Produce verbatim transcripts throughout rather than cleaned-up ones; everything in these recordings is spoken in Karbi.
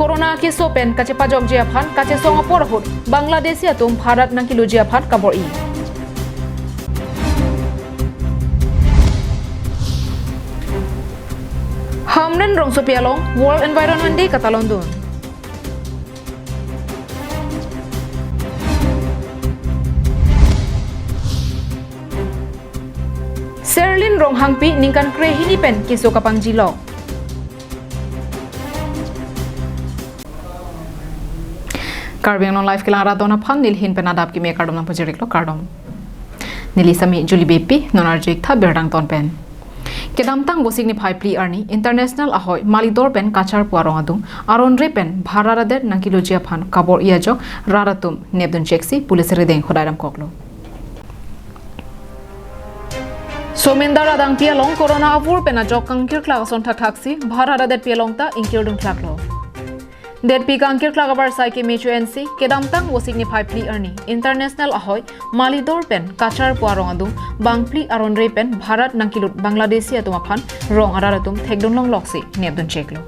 Corona keso pen kachepajokji aphan kachesong apor ahut Bangladeshi atum Bharat nangkeloji aphan kabor-i. Hamren rongsopi along World Environment Day katalondun. Serlin Ronghangpi ningkan krehini pen keso kapangjilok. Karbi Anglong Live kelang arat don aphan nelihin pen adap kimi kardom nangpajiriklo, kardom. Neli sami Julie Beypi, non arju-ik tha birta angton pen. Kedamtang Vosik niphai phli arni International ahoi Malidor pen kacharpu arong adung aron-re pen Bharat adet nangkeloji aphan kabor-i ajok rat atum nepduncheksi police rideng hodai damkoklo. Somendar adangpi along Corona avur pen ajok kangkirklak ason thakthaksi Bharat adetpi along ta ingkirdun klaklo. Detpi kangkirklak abarsai kemecho ensi, kedamtang Vosik niphai phli arni International ahoi Malidor pen kacharpu arong adung bangphli aron-re pen Bharat nangkelut Bangladeshi atum aphan rong arat atum thekdun longloksi nepduncheklo.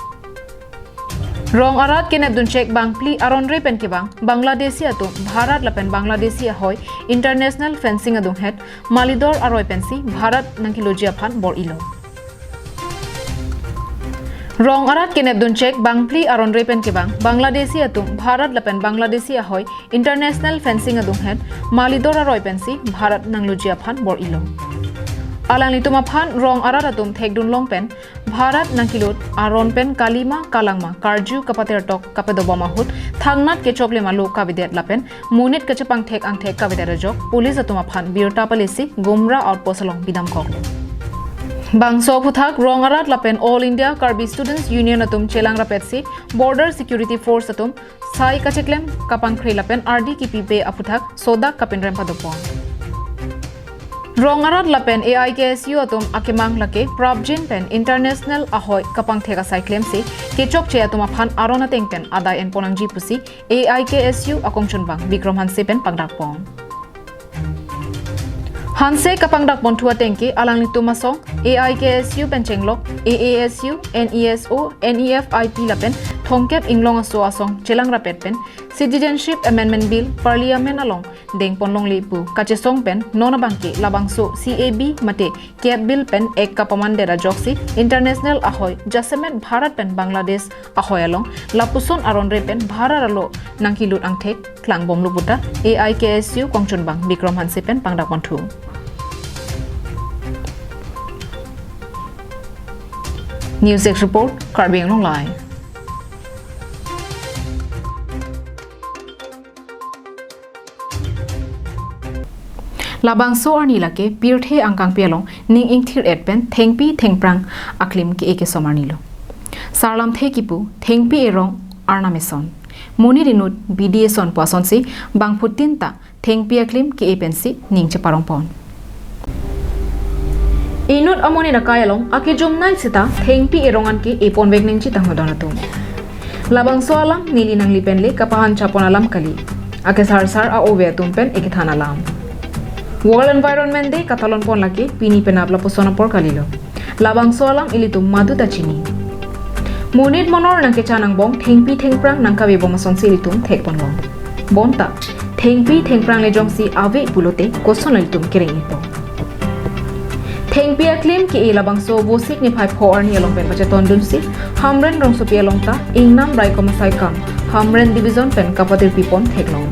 Rong arat kenepdunchek bangphli aron-re pen kevang Bangladeshi atum Bharat lapen Bangladeshi ahoi international fencing adunghet Malidor aroi pensi Bharat nangkeloji aphan bor-ilo. Rong arat kenepdunchek bangphli aron-re pen kevang Bangladeshi atum Bharat lapen Bangladeshi ahoi international fencing adunghet Malidor aroi pensi Bharat nangloji aphan bor-ilo. Alanglitum aphan rong arat atum thekdun long pen Bharat nangkelut aron pen kalima kalangma karju kapatertok kapadobom ahut thangnat kechoklim alo kavedet lapen monit kachepangthek angthek kavedet ajok police atum aphan birta palisi Gumra outpost along bidamkoklo. Bangso aphuthak rong arat lapen All India Karbi Students Union atum chelang rapetsi Border Security Force atum sai kacheklem kapangkhre lapen ardi kipipe aphuthak sodak kapinrem padopon. Rong arat lapen A I K S U atum akemang lake prapjin pen international ahoi kapangthek asai klemsi kechokche atum aphan aron ateng pen adai enpon nangji pusi A I K S U akongchunbang Bikram Hanse pen pangdakpon. Hanse kapangdakponthu atengke alanglitum asong A I K S U pen chenglok A A S U, N E S O, N E F I P lapen thomkep inglong aso asong chelang rapet pen Citizenship Amendment Bill Parliament along dengpon longle pu kachesong pen non abangke labangso C A B mate Cap Bill pen ek kapamandet ajoksi international ahoi jasemet Bharat pen Bangladesh ahoi along lapuson aron-re pen Bharat alo nangkelut angthek klangbomlo puta A I K S U kongchunbang Bikram Hanse pen pangdakponthu. News Desk Report, Karbi Anglong Live. Labangso arni lake pirthe angkangpi along ning ingthir-et pen thengpi thengphrang aklim ke-e kesom arnilo. Sarlamthe kipu thengpi erong arnam eson, monit inut bidi eson pu asonsi bangphutin ta thengpi aklim ke-e pensi ning cheparongpon. Inut amonit akai along akejumnei seta thengpi erong an ke-e ponvek nangji tanglo don atum. Labangso alam neli nangli pen le kapahan chapon alam kali. Akesarsar a-ove atum pen ekethan alam. World Environment Day katalonpon lake pini penap lapuson apor kalilo. Labangso alam ilitum madu ta chini. Monit monor nangkechan angbong thengpi thengphrang nangkavebom asonsi ilitum thekponlong. Bonta thengpi thengphrang le jongsi ave pulote koson ilitum kereng-ipo. Thengpi aklim ke-e labangso Vosik niphai pho arni along pen pachetondunsi Hamren rongsopi along ta ingnam raikom asai kam Hamren Division pen kapatirpipon theklong.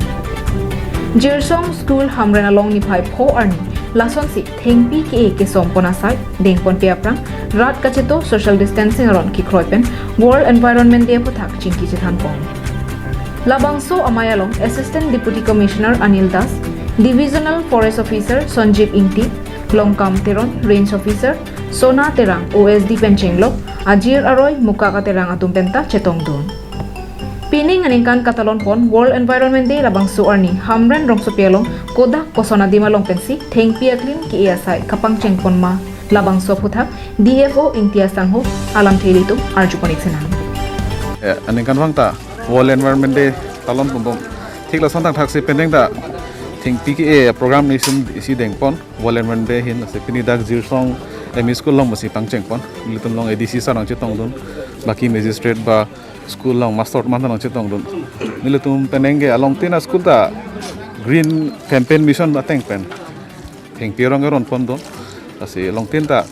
Jirsong School Hamren along niphai pho arni lasonsi thengpi ke-e kesompon asai dengponpe aphrang rat kacheto social distancing aron kikroi pen World Environment Day aphuthak chingki chethanpon. Labangso amei along Assistant Deputy Commissioner Anil Das, Divisional Forest Officer Sanjeev Ingti, Longkam Teron, Range Officer Sona Terang, O S D pen chenglok ajir aroi mukak aterang atum penta chetongdun. Pining aningkan katalonpon World Environment Day labangso arni Hamren rongsopi along kodak koson adim along pensi thengpi aklim ke-e asai kapangchengpon ma labangso aphuthak D F O Ingti asangho alamthe ilitum arjupon-ik sinang. Eh, aningkanvang ta World Environment Day talonponbom. Thik lason thangthak si pendeng ta thengpi ke-e program nelitum isi dengpon World Environment Day ahin, lasi pini dak Jirsong M E School along pusi pangchengpon. Ilitum along A D C sir nangchetongdun, baki magistrate ba School along master atum aphan ta nangchetongdun. Nelitum penang ke alongtin a-school ta Green Campaign Mission ateng pen thengpi arong keron pondun. Lasi alongtin ta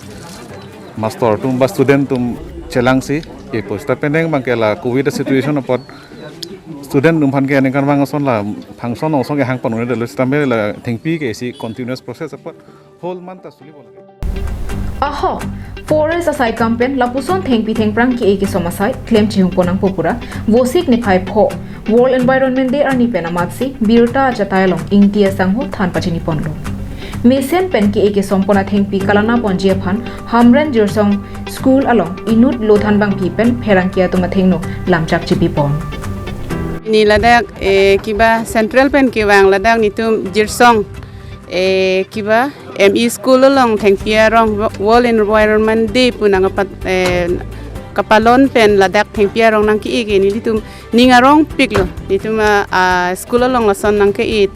master atum ba student atum chelangsi kepo. Seta penang abang ke la covid situation apot student atum aphan ke aningkanvang ason la function ongsong kehang pon un-edetlo, seta me la thengpi ke isi continuous process apot whole month ta suli bol. Ahok, forest asai kam pen lapuson thengpi thengphrang ke-e kesom asai klem chihung pon nangpo pura Vosik niphai pho World Environment Day arni pen amatsi birta achatai along Ingti asangho than pachini ponlo. Mesen pen ke-e kesom pon athengpi kalana ponji aphan Hamren Jirsong School along inut lo thanbangpi pen pherangke atum athengno lamchak chipi pon. Pini ladak, eh, kiba central pen kevang ladak nelitum Jirsong, eh, kiba M E school along thengpi arong Wo-, World Environment Day pu nangkapat-, eh, kapalon pen ladak thengpi arong nangke-e ke nelitum ning arongpiklo. Nelitum a, a, school along lason nangke-e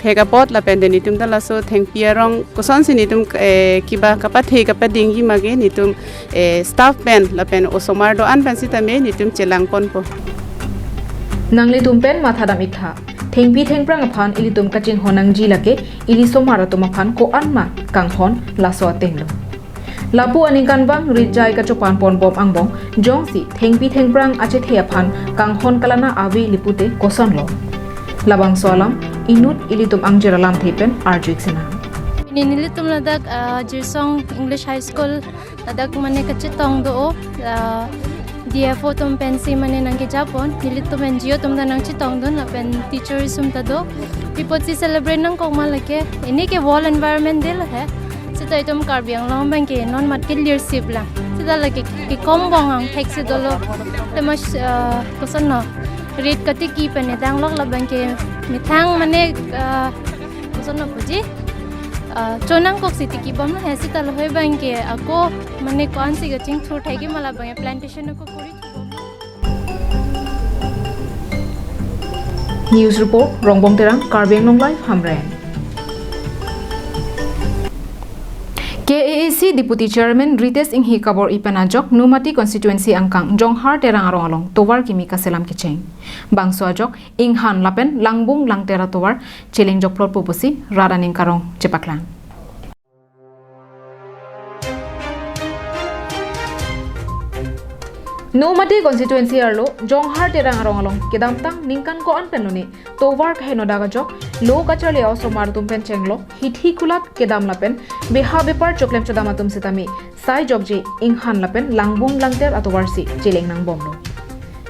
thek apot lapen de nelitum ta laso thengpi arong kosonsi nelitum, eh, kiba kapathe kapadingji ma ke nelitum, eh, staff pen lapen osomar do-an pen sitame nelitum chelang ponpo. Nanglitum pen mathadam-iktha. Thengpi thengphrang aphan ilitum kachinghon nangji lake ili osomar atum aphan ko-an ma kanghon laso atenglo. Lapu aningkanvang ritjai kachopan ponbom angbong jongsi thengpi thengphrang achethe aphan kanghon kalana ave le pute kosonlo. Labangso alam inut ilitum angjir alamthe pen arju-ik sinang. Pini nelitum ladak, ah, Jirsong English High School ladak mane kachetong do, ah, D F O atum pensi mane nangkejapon, nelitum N G O atum ta nangchetongdun lapen teacher isum ta do. Pi apotsi celebrate nangkok ma lake, pini ke World Environment Day lo he. Seta itum Karbi Anglong abang ke non mat ke leadership lang. Seta lake kekom bong angthek si dolo. Te mas, ah, kosonlo, rit katiki pen edanglok labang ke methang mane, ah, kosonlo puji, ah, chonangkok si tikibomlo he, seta lahei abang ke ako mane ko-ansi kachingthur thekji ma labang ke plantation ako kori. News report, Rongbong Terang, Karbi Anglong Live, Hamren. K A A C Deputy Chairman Ritesh Enghi kabor-i pen ajok Nomati constituency angkang Jonghar Terang arong along tovar kimi kaselam kecheng. Bangso ajok inghan lapen langbung langter atovar cheleng jokplotpo pusi rat aning karong chepaklang. Nomati constituency arlo Jonghar Terang arong along kedamtang ningkan ko-an pen lone tovar kaheno dak ajok lo kacharli osomar atum pen chenglok hithi kulat kedam lapen beha bepar choklem chodam atum sitame sai jokje inghan lapen langbung langter atovar si cheleng nangbomlo.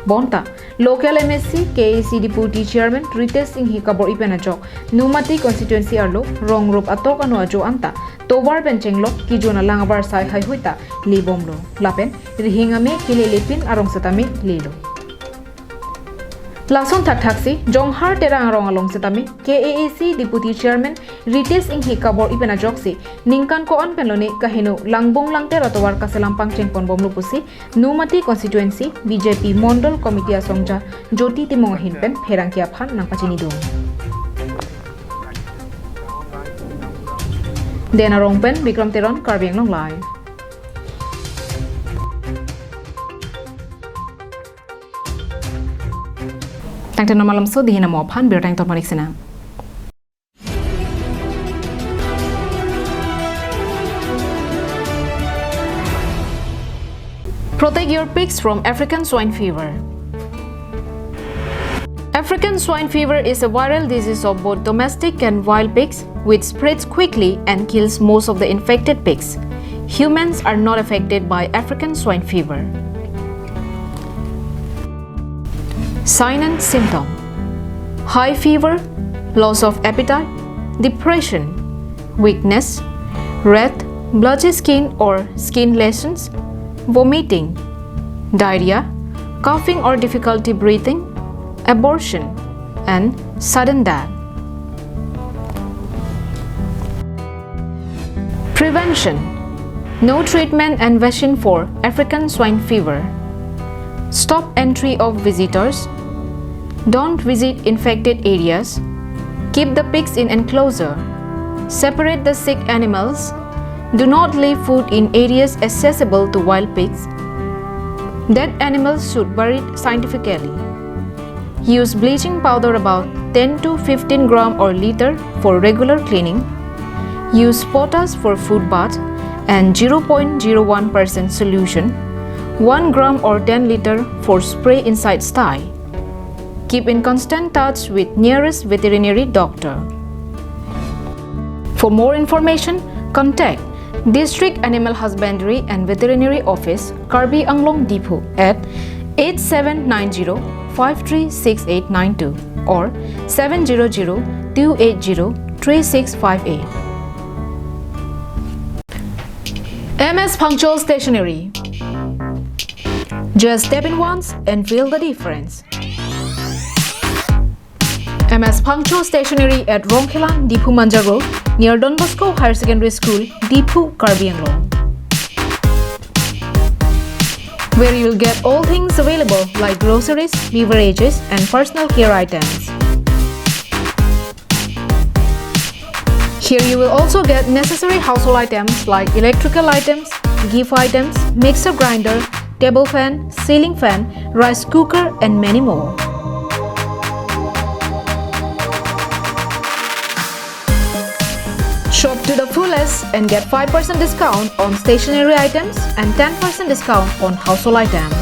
Bonta local M A C, K A A C Deputy Chairman Ritesh Enghi kabor-i pen ajok Nomati constituency arlo rong rup atok ano ajo anta tovar pen chenglok kejun alang abar sai haihui ta lebomlo. Lapen rihing ame kelelepin arong sitame lelo. Lason thakthaksi Jonghar Terang arong along sitame K A A C Deputy Chairman Ritesh Enghi kabor-i pen ajoksi ningkan ko-an pen lone kaheno langbung langter atovar kaselam pangcheng ponbomlo pusi Nomati constituency B J P Mondol Committee asongja Jyoti Timung ahin pen pherangke aphan nangpachinidun. Den arong pen Bikram Teron, Karbi Anglong Live. Tangte normal lamso dihin amo aphan birta ington panik sinang. Protect your pigs from African swine fever. African swine fever is a viral disease of both domestic and wild pigs, which spreads quickly and kills most of the infected pigs. Humans are not affected by African swine fever. Sign and symptom: high fever, loss of appetite, depression, weakness, red, blotchy skin or skin lesions, vomiting, diarrhea, coughing or difficulty breathing, abortion, and sudden death. Prevention: no treatment and vaccine for African swine fever. Stop entry of visitors. Don't visit infected areas. Keep the pigs in enclosure. Separate the sick animals. Do not leave food in areas accessible to wild pigs. Dead animals should buried scientifically. Use bleaching powder about ten to fifteen gram or liter for regular cleaning. Use potash for food bath and zero point zero one percent solution, one gram or ten liter for spray inside sty. Keep in constant touch with nearest veterinary doctor. For more information, contact District Animal Husbandry and Veterinary Office, Karbi Anglong Diphu at eight seven nine zero five three six eight nine two or seven zero zero two eight zero three six five eight. M S Phangcho Stationery. Just step in once and feel the difference. M S Phangcho Stationery at Rongkhelan, Diphu Manja Road, near Don Bosco Higher Secondary School, Diphu, Karbi Anglong, where you will get all things available like groceries, beverages, and personal care items. Here you will also get necessary household items like electrical items, gift items, mixer grinder, table fan, ceiling fan, rice cooker, and many more. Shop to the fullest and get five percent discount on stationery items and ten percent discount on household items.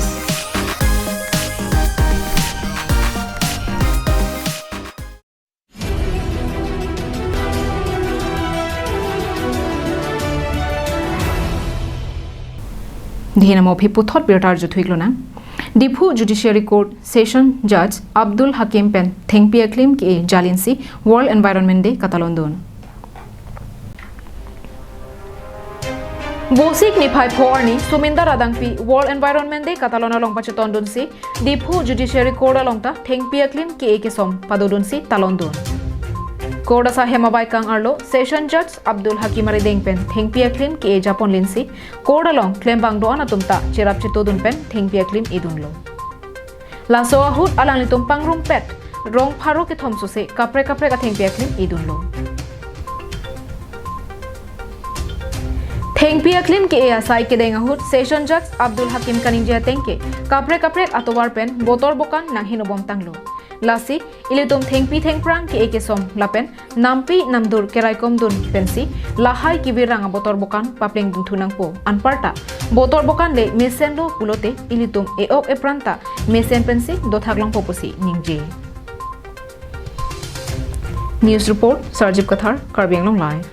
Dihina mo phi puthot birta arju thuiklonang. Diphu Judiciary Court Session Judge Abdul Hakim pen thengpi aklim ke-e jalinsi World Environment Day katalondun. Vosik niphai pho arni Suminda Radangpi World Environment Day katalon along pachetondunsi Diphu Judiciary Court along ta thengpi aklim ke-e kesom padodunsi talondun. Court asai hem abaikang arlo Session Judge Abdul Hakim arideng pen thengpi aklim ke-e japonlinsi Court along klembang do-an atum ta cherap chetodun pen thengpi aklim edunlo. Laso ahut alanglitum pangrumpet rong pharo kethom sose kaprek kaprek athengpi aklim edunlo. Thengpi aklim ke-e asai kedeng ahut Session Judge Abdul Hakim kaningje ateng ke kaprek kaprek atovar pen botor bokan nanghinobom tanglo. Lasi ilitum thengpi thengphrang ke-e kesom lapen nampi namdur keraikomdun pensi lahai kevirang abotor bokan paplengdunthu nangpo. Anparta botor bokan le mesenlo pulote ilitum e-ok epran ta mesen pensi dothak longpo pusi ningje. News report, Sarjip Kathar, Karbi Anglong Live.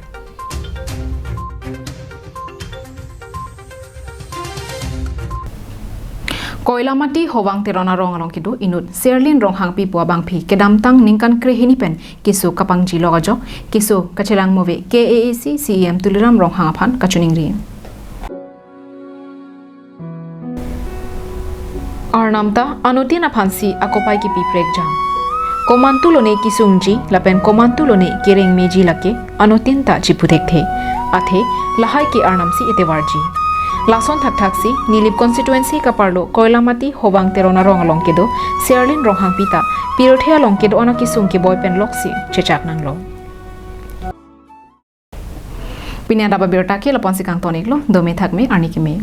Koilamati Howang Teron arong along kedo inut Serlin Ronghangpi pu abangpi kedamtang ningkan krehini pen keso kapangji lok ajok keso kachelang move K A A C C E M Tuliram Ronghang aphan kachiningri. Arnam ta anuttin aphansi akopai kipi prekjam. Komantu lone kesungji lapen komantu lone kereng meji lake anuttin ta chipu thekthe. Athe lahai ke arnamsi etevarji. Lason thakthaksi Nilip constituency kaparlo Koilamati Howang Teron arong along kedo Serlin Ronghangpi ta pirthe along kedo-an akesung keboi pen loksi chechak nanglo. Pini adap abirta ke lapu-ansi kangton-iklo, dome thakme arni keme.